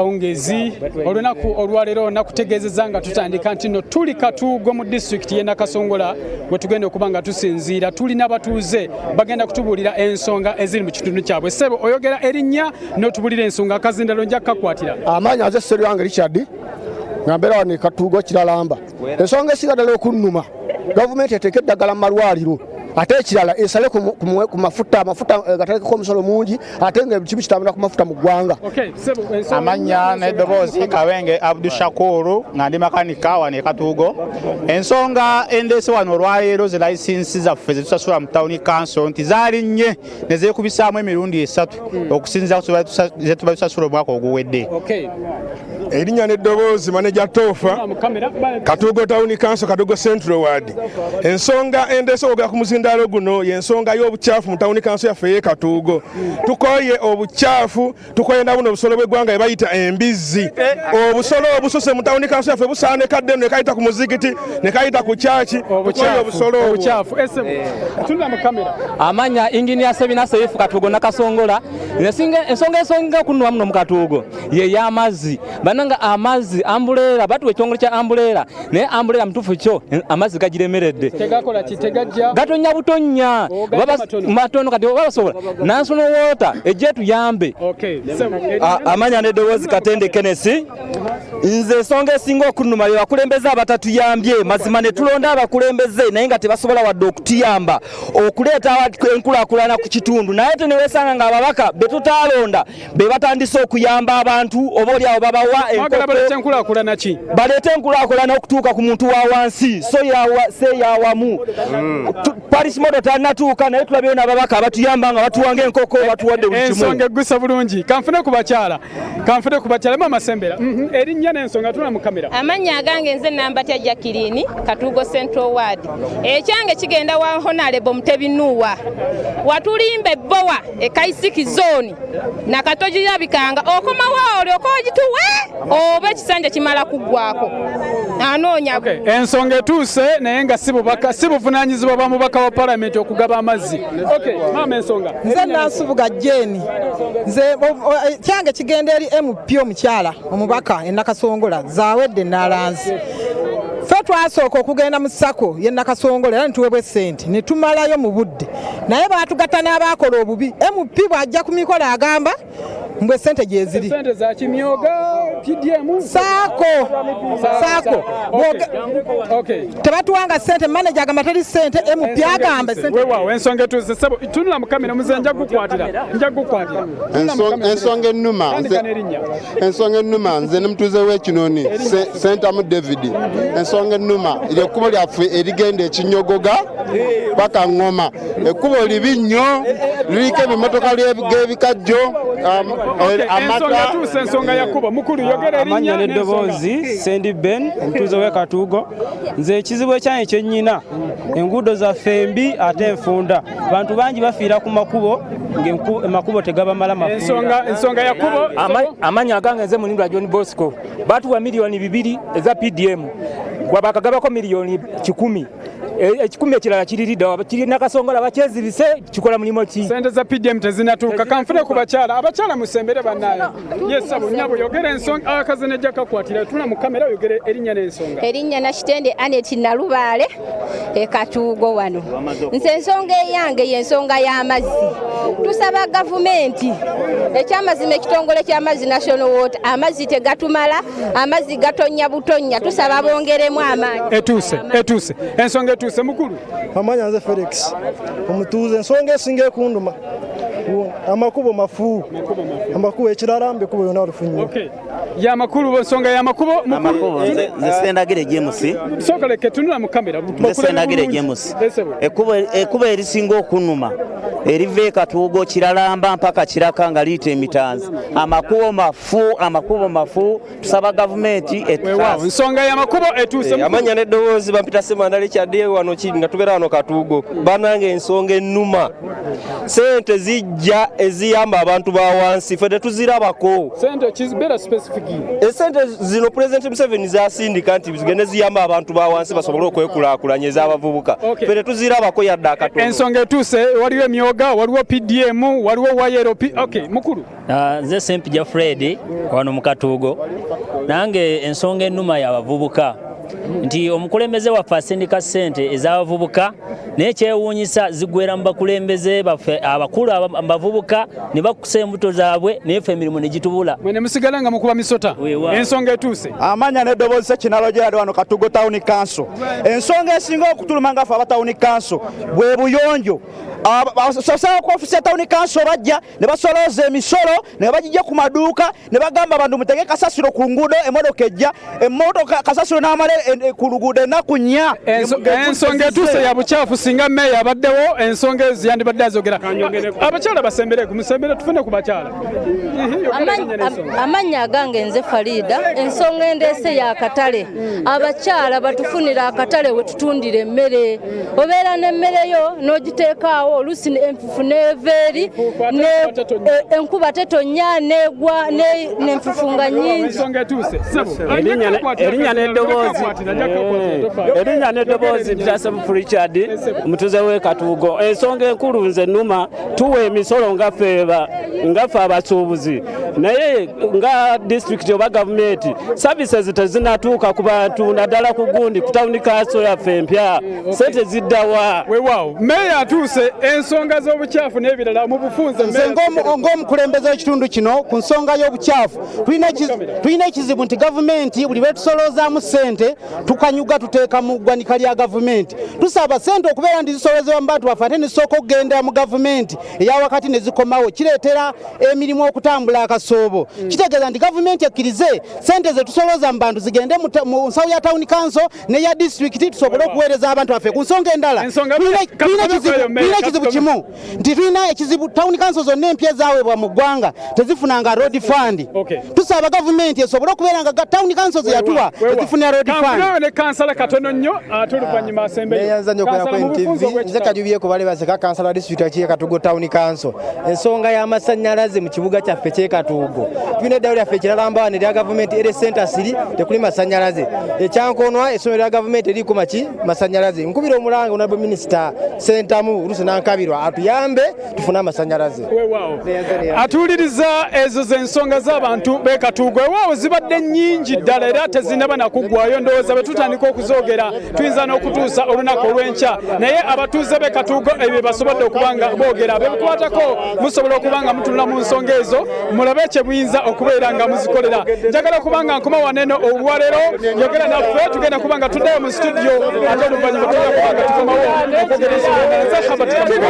Akawungeezi olunaku olwaleero nakutegeezezza nga tutandika nti no tuli Katuugo mu disitulikiti y'e Nakasongola we tugenda okuba nga tusinziira. Tulina batuuze bagenda kutubuulira ensonga eziri mu kitundu kyabwe. Ssebo, oyogera erinnya n'otubuulira ensonga, akazindalo nja kukakwatira. Amaanyi aze Sserwange Richard, nga mbeera wano e Katuugo Kiralamba. Ensonga esinga ddala okunnuma, gavumenti eteeka eddagala mu malwaliro, ate ekirala esale ku mafuta. Amafuta gateekeko omusolo mungi, ate nga ekibi kitambula ku mafuta mu ggwanga. Okay, ssebo, ensonga. Amannya n'eddoboozi, Kawenge Abdushakuru, nga ndi makanika wano e Katuugo. Ensonga endeese wano olwaleero, ze layisinsi zaffe zetusasula mu town council nti zaalinnye ne zeekubisaamu emirundi 3 okusinziira ku ze tuba tusasula omwaka oguwedde. Erinnya n'eddoboozi, Maneja Tofa. Mu kamera. Katuugo Town Council, Katuugo Central Ward. Ensonga endeese okwogera ku muzindaalo guno y'ensonga y'obukyafu mu town council yaffe ey'e Katuugo. Tukoye obukyafu, tukoye na buno obusolo bw'eggwanga bwe bayita embizzi. Obusolo obususe mu town council yaffe busaana ekadde eno ne kayita ku muzikiti, ne kayita ku kyaki. Tukoye obusolo obwo. Obukyafu. Ssebo, tunula mu kamera. Amanya, Inginia Sebina Seifu, Katuugo Nakasongola. Ensonga esonga okunnuma muno mu Katuugo ye y'amazzi. Bananga, amazzi, umbrella batuwa, ekitongole kya umbrella, naye umbrella mutuufu kyo amazzi gagiremeredde. Tegakola ki? Tegajja? Gatonya butonya. Oh, gajja matono. Matono. Kati oba basobola, National Water ejje tuyambe. Okay, ssebo. Amanya n'eddoboozi, Katende Kenesi. Nze ensonga esinga okunnuma be bakulembeze abatatuyambye. Mazima ne tulonda abakulembeze, naye nga tebasobola wadde okutuyamba okuleeta enkulaakulana ku kitundu. Naye te newesanga nga ababaka be tutaalonda be batandise okuyamba abantu, oba oli awo babawa Mwagala enkoko. baleete enkulaakulana ki? Baleete enkulaakulana okutuuka ku muntu wa wansi, so yawa se yawamu. Parish model talинatuuka, naye tulabyeyo n'ababaka abatuyamba nga batuwanga enkoko, batuwadde buli kimu. Ensonga eggusa bulungi. Kanfune ku bakyala, kanfune ku bakyala. Maama, sembera. Erinnya n'ensonga, tuna mu kamera. Amannya agange nze Nambatya Jacqueline, Katuugo Central Ward. Ekyange kigenda wa Honorable Mutebi Nuuwa. Watulimba ebbowa ekaisiki zone nakatogirabikanga, okomawo olyoka ogituwe oba ekisanja kimala kuggwako anoonya. Okay, ensonga etuuse, naye nga si bubaka, si buvunaanyizibwa bwa mubaka wa palamenti okugaba amazzi. Okay, maama, ensonga. Nze Nansubuga Jeni. Nze kyange kigenda eri MP omukyala omubaka e Nakasongola, Zawedde Nalanzi. Ffe twasooka okugenda mu SACCO ye Nakasongola era netuweebwa essente ne tumalayo mu budde, naye baatugatta n'abaakola obubi. MP bw'ajja ku mikolo agamba mbwe essente gyeziri. Sente za kimyoga, PDM? SACCO, SACCO. Tebatuwanga ssente. Manager agamba teri ssente, MP agamba essente. Weewaawo, ensonga etuuse. Ssebo, tunula mu kamera. Muze nja kukwatira, nja kukwatira. Tunula mu kamera. Ensonga ennuma Tandika n'erinnya. Ensonga ennuma, nze ne mutuuze w'Ekinoni, Sentamu David. Ensonga ennuma lyekkubo lyaffe erigenda Ekinyogoga paka Ngoma. Ekkubo libi nnyo, liriko ebimotoka g'ebikajjo Ensonga amata. etuuse, ensonga yakuba. Mukulu, yogera Amannya erinnya. n'eddoboozi, Sendi Ben, omutuuze w'e Katuugo. Nze ekizibu ekyange kyennyina, enguudo zaffe embi ate enfunda. Bantu bangi bafiira ku makubo ng'amakubo tegabamala mafunda. Ensonga yakubo. Amannya agange nze Mulindwa John Bosco. Batuwa miliyoni 2 eza PDM, gwabakagabako miliyoni 100. 100 ekirala kiriridda kiri Nakasongola, bakyezirise, kikola mulimu ki? Sente za PDM tezinatuuka. Kanfune ku bakyala. Abakyala musembere bannaye. Yesabo, nyabo, yogera ensonga, akazi nejja kakwatira. Tuna mu kamera, oyogere erinnya n'ensonga. Erinnya Nakitende Anet Nalubaale, e Katuugo wano. Nze ensonga eyange y'ensonga y'amazzi. Tusaba gavumenti, ekyamazima ekitongole ky'amazzi National Water, amazzi tegatumala, amazzi gatonya butonya. Tusaba bongeremu amaanyi. Etuuse, etuuse, ensonga etuuse. Mukulu. Amanya nze Felix, omutuuze. Ensonga esinga ekunduma, amakubo mafu, amakubo. Ekirala mbe ekubo yonna lufu nnyo. Yamakulu, ensonga y'amakubo. Amakubo. Nze Sendagire James. Sooka leke tunula mu kamera. Nze Sendagire James. Ekkubo erisinga okunuma eriva e Katuugo Kiralamba mpaka Kiraka nga liyita Emitanzi. Amakubo mafu, amakubo mafu. Tusaba gavumenti. Weewaawo, ensonga y'amakubo etuuse. Amanya n'eddoboozi, bampita Semanda Richard, wano ki nga tubeera wano Katuugo. Banange, ensonga ennuma, sente zijja. okujja eziyamba abantu ba wansi ffe tetuzirabako. Sente kizibeera specific. Esente zino President Museveni zasindika nti zigende ziyamba abantu ba wansi basobole okwekulaakulanya ez'abavubuka. Ffe tetuzirabako yadde akatono. Ensonga etuuse, waliwo emyoga, waliwo PDM, waliwo YLP. Okay, mukulu. Nze Sempija Fred wano mu Katuugo. Nange ensonga ennuma y'abavubuka nti omukulembeze waffe asindika ssente ez'abavubuka naye kyewuunyisa zigwera mu bakulembeze baffe abakulu abavubuka ne bakusa embuto zaabwe naye ffe emirimu ne gitubula. Mwe ne musigala nga mukuba misota. Ensonga etuuse. Amanya n'eddoboozi Kinalo Gerald wano Katuugo Town Council. Ensonga esinga okutuluma nga ffe aba Town Council bwe buyonjo. Abasosola ku ofisi ya Town Council bajja ne basolooza emisolo ne bagijja ku maduuka ne bagamba abantu mutege kasasiro ku nguudo, emmotoka ejja, emmotoka kasasiro n'amala ku luguudo ennaku nnya. Ensonga etuuse ya bukyafu. Singa meeya abaddewo ensonga ezo yandibadde azogera. Abakyala basembereko, musembere tufune ku bakyala. Amannya agange nze Farida. Ensonga endeese y'akatale. Abakyala batufunira akatale we tutundira emmere. Obeera n'emmere yo n'ogiteekaawo, oluusi enfufu n'eva eri, enkuba tetonnya n'egwa n'enfufu nga nnyingi. Erinnya n'eddoboozi Mutasefu Richard, omutuuze w'e Katuugo. Ensonga enkulu nze nnuma, tuwa emisolo nga ffe abasuubuzi, naye nga disitulikiti oba gavumenti services tezinatuuka ku bantu, naddala ku gundi ku tawuni kanso yaffe empya. Sente ziddawa? Weewaawo meeya atuuse. Ensonga z'obukyafu n'ebirala mu bufunze. Nze ng'omukulembeze w'ekitundu kino ku nsonga y'obukyafu tulina ekizibu nti gavumenti buli lwetusoloozaamu ssente tukanyuga tuteeka mu ggwanika lya gavumenti. Tusaba ssente okubeera nti zisolozebwa mu bantu baffe ate ne zisooka okugenda mu gavumenti eya wakati ne zikomawo, kireetera emirimu okutambula akasoobo. Kitegeeza nti gavumenti ekkirize ssente ze tusolooza mu bantu zigende mu nsawo ya Town Council n'eya disitulikiti tusobole okuweereza abantu baffe. Ku nsonga endala tulina ekizibu kimu nti tulina ekizibu Town Council zonna empya ezaaweebwa mu ggwanga tezifunanga road fund. Tusaba gavumenti esobole okubeera nga Town Council ze yatuwa tezifunira road fund. Ne kansala katono nnyo ate oluvannyuma asembeyo. Neyanza nnyo okwera ku NTV. Nze Kajubyeko Balebaseka, kansala wa disitulikiti y'e Katuugo Town Council. Ensonga y'amasannyalaze mu kibuga kyaffe ky'e Katuugo. Tulina eddwaliro lyaffe ekiralamba wano erya gavumenti era Center Siri tekuli masannyalaze. Ekyankonwa essomero lya gavumenti eriko maki masannyalaze. Nkubira omulanga Honorable Minister Sentamu Ruth Nankabirwa atuyambe tufune amasannyalaze. Weewaawo atuwuliriza ezo z'ensonga z'abantu b'e Katuugo. Weewaawo zibadde nnyingi ddala era tezinnaba nakuggwayo. Ndowooza bwe tutandika okuzoogera tuyinza n'okutuusa olunaku olw'enkya, naye abatuuze b'e Katuugo ebyo basobodde okuba nga boogera. Bebikwatako musobola okuba nga mutunula mu nsonga ezo mulabe kye muyinza okubeera nga muzikolera. Njagala okuba nga nkoma wano eno olwaleero, yogera naffe tugenda kuba nga tuddayo mu studio ate oluvannyuma tugenda kuba nga tukomawo okwogera ensonga endala. Nze Herbert Kamugisha.